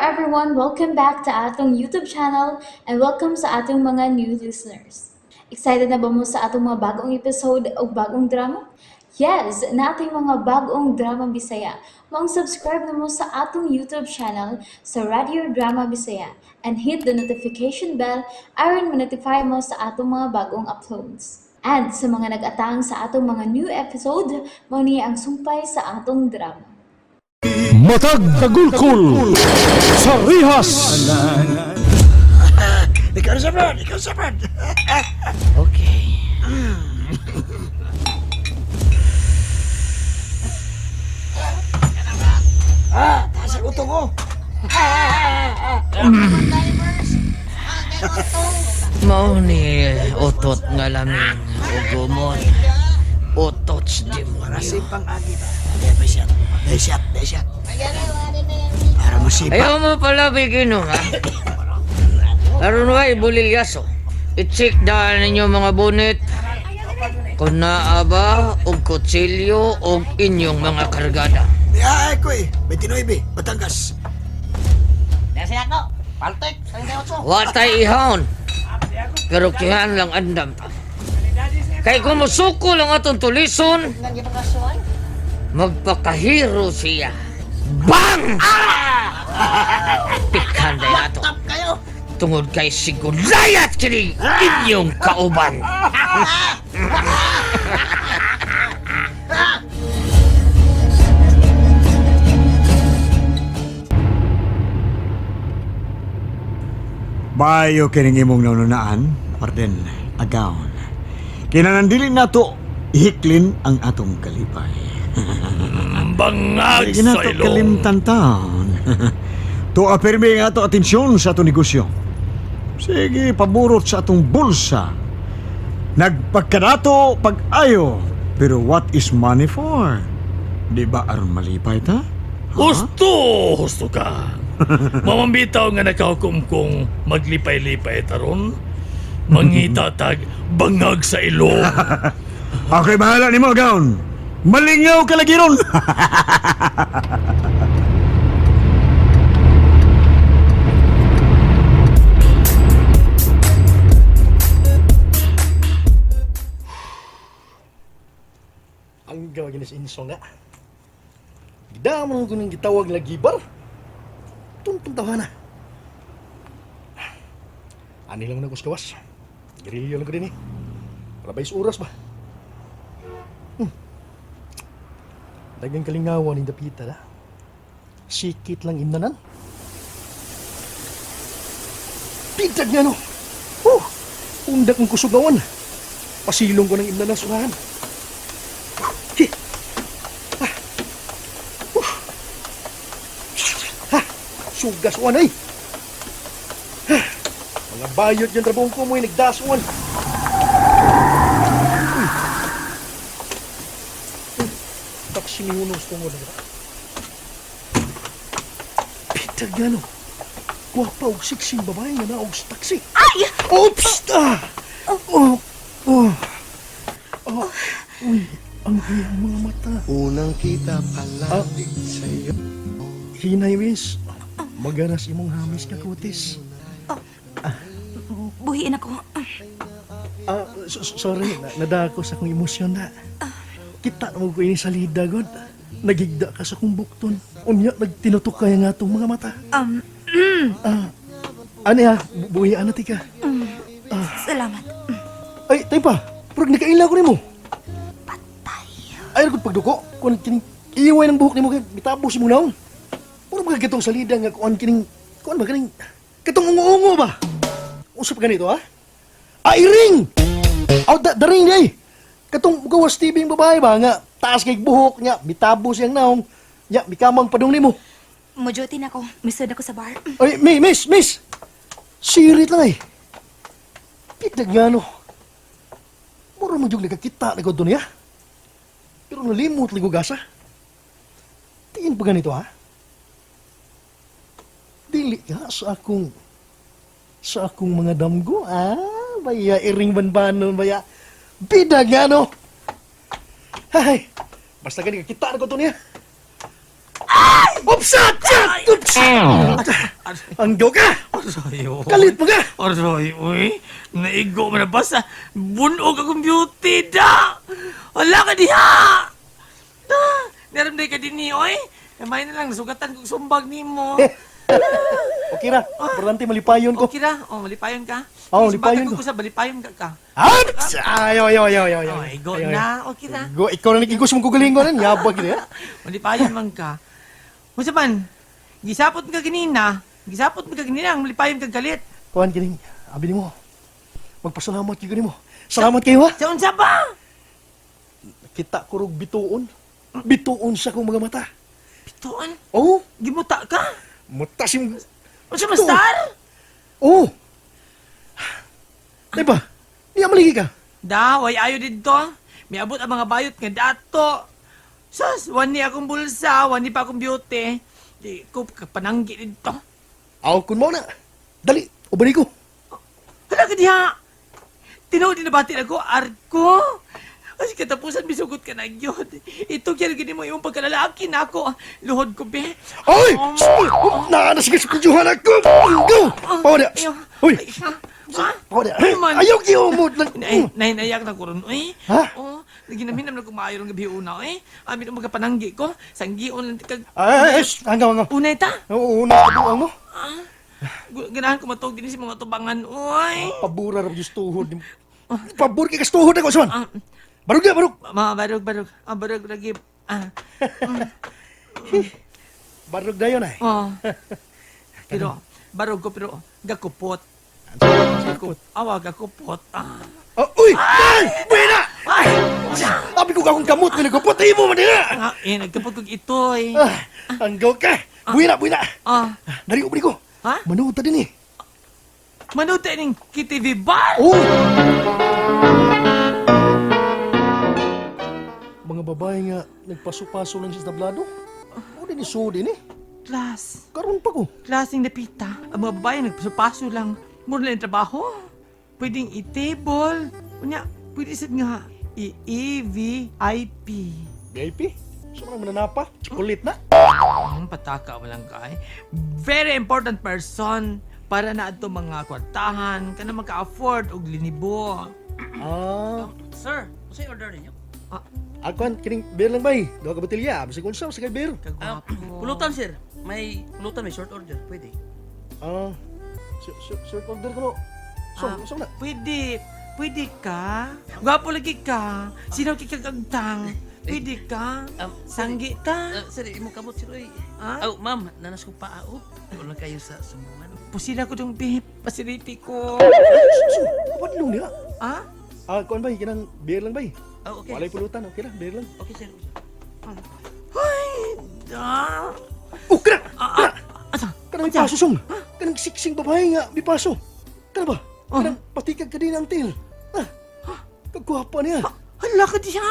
everyone! Welcome back to atong YouTube channel and welcome sa atong mga new listeners. Excited na ba mo sa atong mga bagong episode o bagong drama? Yes, nating mga bagong drama Bisaya. Maong subscribe na mo sa atong YouTube channel sa Radio Drama Bisaya and hit the notification bell aron ma-notify mo sa atong mga bagong uploads. And sa mga nag-atang sa atong mga new episode, mao ni ang sumpay sa atong drama. Matag Kagulkul sa Rihas. Ikaw sa Brad! Ikaw sa Brad! Okay. Ah, taas ang utong ko. Mao ni utot nga lamin ug gumon. Utot sa demonyo. Simpang agi ba? Dahil shot. Dahil shot. Dahil shot. Para masipa. Ayaw mo pala bigino ha? Aron wa ibulilyaso. I-check daan ninyo mga bonnet. Kung naa ba og kutsilyo og inyong mga kargada. Ay, ko eh. 29, Batangas. Watay ihon. Pero kihan lang andam pa. Kay kumusuko lang atong tulison, magpakahiro siya. Bang! Pikhan day ato. Tungod kay si Goliath kini inyong kauban. Bayo kining imong naununaan, Parden, agaon. Kinanandili nato ihiklin ang atong kalipay. Bangag Sige sa na to ilong. kalimtan taon. Tuwa pirmi ang ato atensyon sa atong negosyo. Sige, paburot sa atong bulsa. Nagpagkadato pag-ayo. Pero what is money for? Di ba aron malipay ta? Ha? Husto, husto ka. Mamambitaw nga nakahukom kong maglipay-lipay taron. Mangita tag bangag sa ilong. Okay, bahala nimo, Gaon. Malingaw ka lagi ron. Ang gawin ni Inso nga. Gidamo ko nang gitawag na gibar. Tuntong tawa na. Ani lang na gawas. Girilyo lang ko din eh. Rabay oras ba? Dagang kalingawan ni dapita na. Sikit lang imnanan. Pitag nga no. Oh, undak ang kusugawan. Pasilong ko ng imnanan surahan. Hi. Ha! Sugas wan ay! Ha! Mga bayot yung trabaho ko mo'y nagdasuan. Uy! Uy! Taksi ni Unos tungod na. Peter Gano! Gwapa og siksing babae nga naog sa taksi. Ay! Oops! Ah! Oh! Oh! Oh! Uy! Ang iyang mga mata. Unang kita pala Ah. sa'yo. Hinay, miss. Magaras imong hamis ka kutis. Buhiin ako. Ah, sorry, nadako sa akong emosyon na. Kita mo ko ini sa lida, god. Nagigda ka sa akong bukton. Unya, nagtinutok kaya nga itong mga mata. Ani ha, buhian na tika. Salamat. Ay, tayo pa. Purag nakaila ko nimo. Patay. Ay, kung pagduko, kuan kining iway ng buhok nimo kay mitabos imong naong. Puro mga gatong salida nga kuan kining kuan ba kining katong ungo-ungo ba? Usap ganito ha? Ay ring! Aw da, da ring day. Katong gawas TV yung babae ba nga taas kay buhok nya mitabos yang naong nya mikamang padung nimo. Mujutin ako. Misod ako sa bar. Ay, miss, miss! Sirit lang eh. Pitag nga no. Mura mo yung nagkakita na ko doon niya. Pero nalimot ligo gasa. Tingin pa ganito ha? Dili ka sa akong mga damgo. Ah, baya iring banbanon, baya. Bida nga no. Hay, basta ka nagkakita na ko doon niya. Ay! Oops! Ah! Oops! Anggaw ka! Aray, oh. Kalit mo ka! Aray, uy. Naigo mo na ba sa bunog akong beauty, da! Wala ka diha! Da! Naramday ka din ni, oy. Kamay na lang, nasugatan kong sumbag ni mo. Okay ra, importante malipayon ko. Okay ra, oh, malipayon ka. Oh, Sumbagan malipayon ko ko. sa malipayon ka ka. Ah! Ayaw, ayaw, ayaw, ayaw, ayaw. Oh, igo Ayaw, na, okay ra. Igo, ikaw na nag-igos mong kugalingon. Yabag niya. Malipayon man ka. Unsa man, gisapot ka ganina. Gisapot ka ganina, ang malipayon kag kalit. Kuan kining, abi nimo. Magpasalamat gyud nimo. Salamat kayo ha. Sa unsa ba? Kita ko rog bituon. Bituon sa akong mga mata. Bituon, Oh, gimuta ka. muta si Unsa man, star? Oh. Di ba? Niya maligi ka. Da, way ayo didto. Miabot ang mga bayot nga dato. Sus, wani akong bulsa, wani pa akong beauty. Di ko pananggi didto. Aw kun mo na. Dali, ubani ko. Hala ka diha. Tinuod din nabati ako, arko. Ay, katapusan, misugot ka na yun. Ito, kaya gini mo yung pagkalalaki na ako. Luhod ko, be. Oy! Oh! Naa na sige sa kudyuhan ako. Go! Pawa na. Ayaw. Uy! Ay, ha? Ha? Pawa na. Ano man? Ayaw giumot lang. Nahinayak na ko ron, uy. Ha? Oo. Naginaminam na kung maayo ng gabi una, uy. Amin ang magkapananggi ko. Sanggion lang kag... Ay, ay, ay, hanggaw, hanggaw. Unay ta. Oo, una sa duang mo. Ganahan ko matog din sa mga tubangan, uy. Pabura ra gyud tuhod nimo. Pabur kay kastuhod ako saman. Ah, Barug na, barug. mga barog, barog. Ah, barog, lagi. Ah, Barug dayon ay. oh. Pero, barog ko, pero, gakupot. Gakupot. Awa, gakupot. Ah. Oh, uy! Ay! Buena! Ay! Abi ko akong kamot nga nagupot imo man dira. Ah, eh, nagkapot kog itoy. Ah, anggaw ka. Buena, buena. Ah, Dari ubri ko. Ha? Manood ta din eh. manuta ning KTV bar! Oh! Mga babae nga nagpaso-paso lang sa tablado. O din isod din eh. Class. Karon pa ko. Klaseng napita. Ang mga babae nagpaso-paso lang. Mura lang ang trabaho. Pwedeng i-table. Unya, pwede sad nga i-EVIP. VIP? So man mananapa, chocolate na. Ang pataka walang kay. Very important person para na ato mga kwartahan kana maka-afford og linibo. Ah, Sir, unsay order ninyo? akuan kining beer lang bay. Duha ka botelya, bisag unsa sa kay beer. Kagwapo. Pulutan sir. May pulutan, may short order. Pwede. Ah, sir, order ko no. So, so na. Pwede. Pwede ka. Gwapo lagi ka. Sino kikagagtang? Pwede ka. Sanggi ta. Sir, imo kamot sir oy. Ah? Oh, ma'am, nanas ko paa oh. Wala kayo sa sumbungan. Pusila ko dong babe. Pasiliti ko. So, wadlong niya. Ah? Ah, kuan bay, kinang beer lang bay. Oh, okay. Walay pulutan, okay lang, beer lang. Okay, sir. Ay, da. Oh, kana! Ah, ah, asa? Kanang may paso song. Kanang siksing babae nga may paso. Kana ba? Oh. Kanang patikag ka din ang tail. Ah, kagwapa niya. Hala ka diya.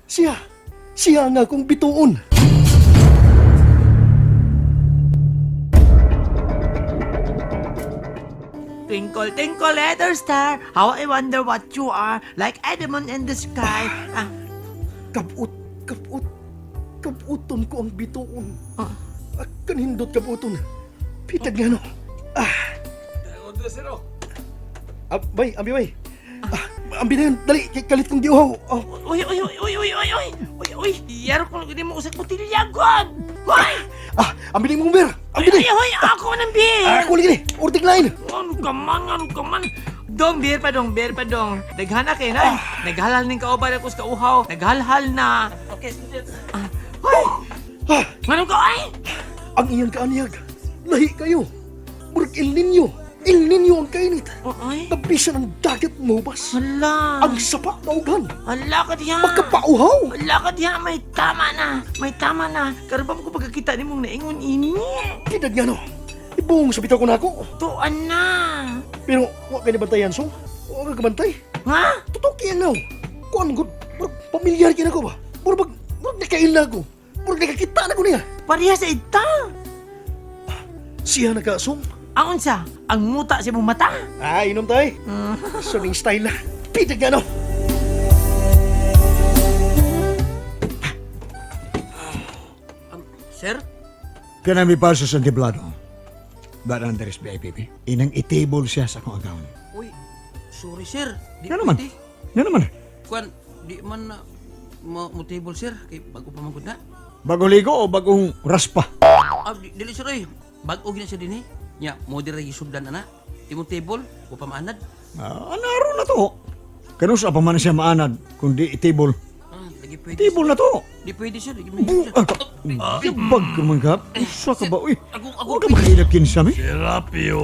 Siya. Siya nga akong bituon. Twinkle, twinkle, little star, how I wonder what you are, like a diamond in the sky. Ah, Kabut, kabut. Kabuton ko ang bituon. Ah. Ah, kanindot kabuton. Pitag nga no. Ah. Ah, bay, ambi bay. Ah, ambi na yun. Dali, kay kalit kong giuhaw. Oh, uy, uy, uy, uy, uy, uy, uy, uy, uy, yaro ko lang mo usag botilya, God! Hoy! ah, ambi na yung mong beer. Ambi na. Ay, hoy, ako ng beer! Ah, ako lagi ni. Ordig line. Ano ka man, ano ka man? Dong, beer pa dong, beer pa dong. Daghana kay na. Naghalal ning kauban ako sa kauhaw. Naghalhal na. Okay, sir. Ah, hoy! Ah, Ano ka ay? ang iyang kaanyag. Lahi kayo. Murag El Nino. El Nino ang kainit. Oh, ay. Nabisan ang dagat mubas. Hala. Ang sapa maugan. Hala ka diha. Magkapauhaw. Hala ka diha, may tama na. May tama na. Karon pa mo ko pagkakita ni mong naingon ini. Kidag nga no. Ibuong sa bitaw ko na ako. Tuan na. Pero wa kay nabantayan so. Wa ka kabantay. Ha? Totoo kaya no. Kuan gud. Murag pamilyar kaya na ko ba? Murag bag murag nakail na ako. Murag nakakita na ko niya. Pareha sa ita. Siya nakaasong. Ang unsa? Ang muta sa imong mata. Ah, inom tayo. So ning style na. Pitag nga no. Sir? Kanang may paso sa entiblado. Daan deres VIP be. Inang i-table siya sa akong account. Uy, sorry sir. Di Nga naman. pwede. Nga naman. Kuan, di man na mo table sir kay bago pa man gud na. Bagong ligo o bagong raspa? Ah, dili sir oy. Bag-o gina siya dinhi. Nya, mo diri gisudlan ana. Imong table, wa pa maanad. Ah, anaro na to. Kanus pa man siya maanad kundi i-table. Ah, lagi pwede. Table na to. Di pwede sir. Di Bu ah, bag ka man ka. Usa ka ba? Uy, Ako huwag ka makahilap kinsa mi. Serapio.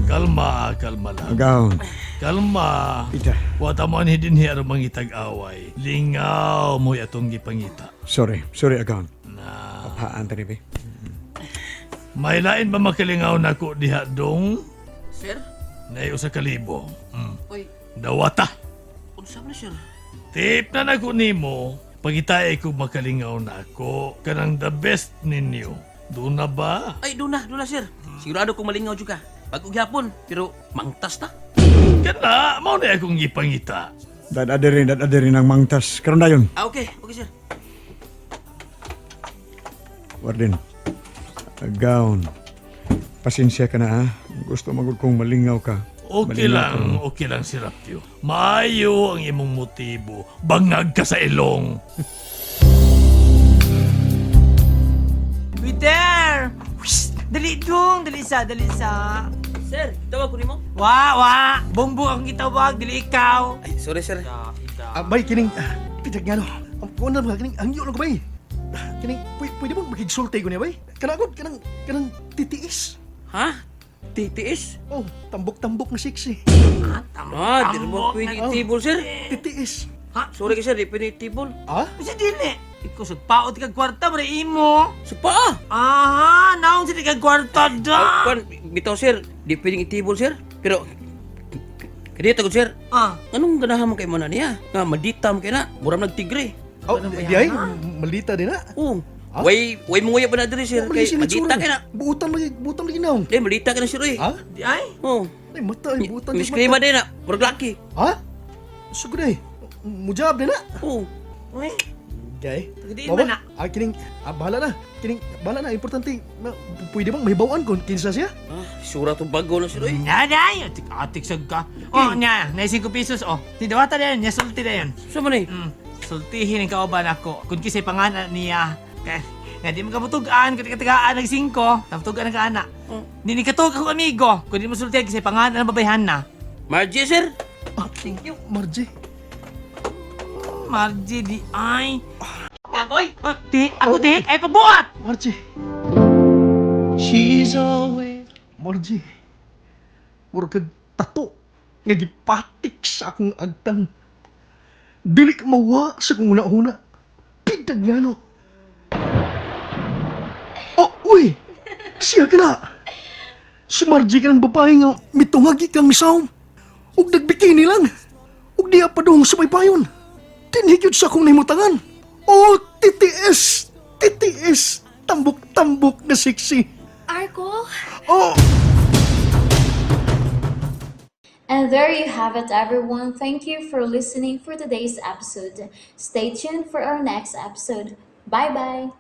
Kalma, kalma lang. Agaw. Kalma. Ita. Wata mo anhi dinhi aron mangitag-away. Lingaw mo atong gipangita. Sorry, sorry agaw. Na Papaan tani be. may lain ba makalingaw nako diha dong? Sir? Nay usa ka libo. Uy, Dawata. unsa man sir? Tip na nako nimo. Pagitae ko makalingaw nako kanang the best ninyo. Doon na ba? Ay, doon na sir. Sigurado kong malingaw jud ka. Bago gyapon, pero mangtas ta. Kana mao na akong gipangita. Dad adere ng mangtas. Karon dayon. Ah, okay. Okay sir. Warden. Agaw. Pasensya ka na ha. Gusto magud kong malingaw ka. Okay Malingaw lang, okay lang si Rapio. Maayo ang imong motibo. Bangag ka sa ilong. Peter! Whoosh! Dali dong! Dali sa, dali sa. Sir, tawag ko nimo. Wa, wa! Bongbong akong gitawag, dili ikaw. Ay, sorry sir. Ah, bay kining pitag nga no. Ang kuan na ba kining hangyo lang ko bay. Kining pwede bang makigsulti ko niya bay? Kanang ako kanang kanang titiis. Ha? TTS? Oh, tambok-tambok na sexy. Ah, di mo pwede i-table sir. Titiis. Ha? Sorry ka sir, di pwede i-table. Ah? Kasi dili. Ikaw sagpaot kag kwarta, mara imo. Supa ah! Aha, naong sa kag kwarta da. Ah, kuan, bitaw sir, di pwedeng i-table sir. Pero kaya tagod sir, Ah, anong ganahan mo kay mana niya? Nga madita mo kay na, murag nagtigre. Oh, di ay malita din na. Oh, way way munguya pa na diri sir Wa kay man madita itsura. kay na. Buutan lagi, buutan lagi naong. Di malita ka na sir oy. Ha? di ay. Oh. Ay mata, ay buutan Miss Krima din na, murag laki. Ha? Sugod ay. Mujab din na. Oh. Uy, Okay. Tagadiin man na. Ah, kining, ah, bahala na. Kining, bahala na. Importante, na, pwede bang mahibawan kung kinsa siya? Ah, sura tong bago na sir oy. Nanay, atik atik sag ka. Oh, nya, na 5 pesos oh. Tidawata na yun, nya sulti na yun. Sa man eh? Sultihin ang kauban ako. Kung kisay pangalan niya. Kaya, nga di mo kamutugaan, kung di katagaan ng 5, tamutugaan ang kaana. Di ni katug ako amigo. Kung di mo sultihan, kisay pangalan ng babayhan na. Margie sir. Ah, thank you, Margie. Margie, di ay. Ako'y, ti, ako ti, ay pabuhat! Margie. She's always Margie. Mura kag tato nga gipatik sa akong agtang. Dili ka mawa sa akong una-una. Pigdag nga no. Oh, uy! Siya ka na! Si Margie ka ng babae nga mitungagi kang misaw. Ug nagbikini lang. Ug diya pa dong sumaypayon. Tinhigyod sa akong nahimutangan. Oh, TTS! TTS! Tambok-tambok na sexy. Arko? Oh! And there you have it, everyone. Thank you for listening for today's episode. Stay tuned for our next episode. Bye bye.